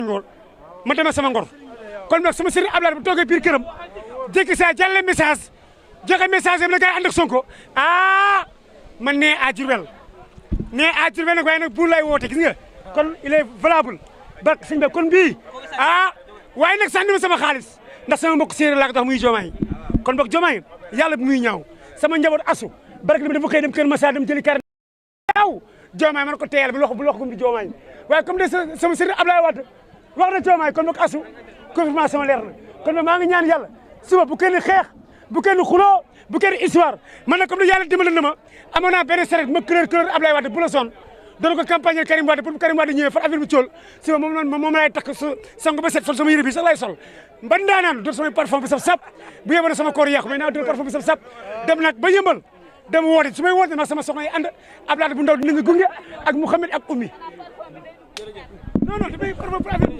ngor ma demee sama ngor kon nag sama sëriñ Abdoulaye bu toogee biir këram jékki saa jàlle message joxe message am na gars yi ànd ak Sonko man nee à Diourbel nag waaye nag bu lay woote gis nga kon il est valable barke sëñ bi kon bii waaye nag sànni ma sama xaalis ndax sama mbokk séeréer laa ko tax muy Diomaye kon boog Diomaye yàlla bu muy ñaaw sama njaboot asu barke bi dafa xëy dem Kër Massa dem jëli kar ñaaw Diomaye man ko teyal bu loxo gum di Diomaye waaye comme de sama sëriñ Abdoulaye Wade wax na Diomaye kon boog asu confirmation leer na kon nag maa ngi ñaan yàlla suba bu kenn xeex bu kenn xuloo bu kenn histoire man nag comme yàlla dimbali na ma amoon naa benn saret ma couleur Abdoulaye Wade bu la son doon ko campagne Karim Wade pour Karim Wade ñëwee far affaire bi cool suba moom laay takk sangu ba set sol sama yére bi sax lay sol ba ndaanaan doon sama parfum bi saf sap bu yeboon sama koor yàqu mais naa doon parfum bi saf sap dem nag ba yëmbal dem woote su may woote ma sama soxna yi ànd Abdoulaye bu ndaw dinañu gunge ak Mouhamed ak Oumy non damay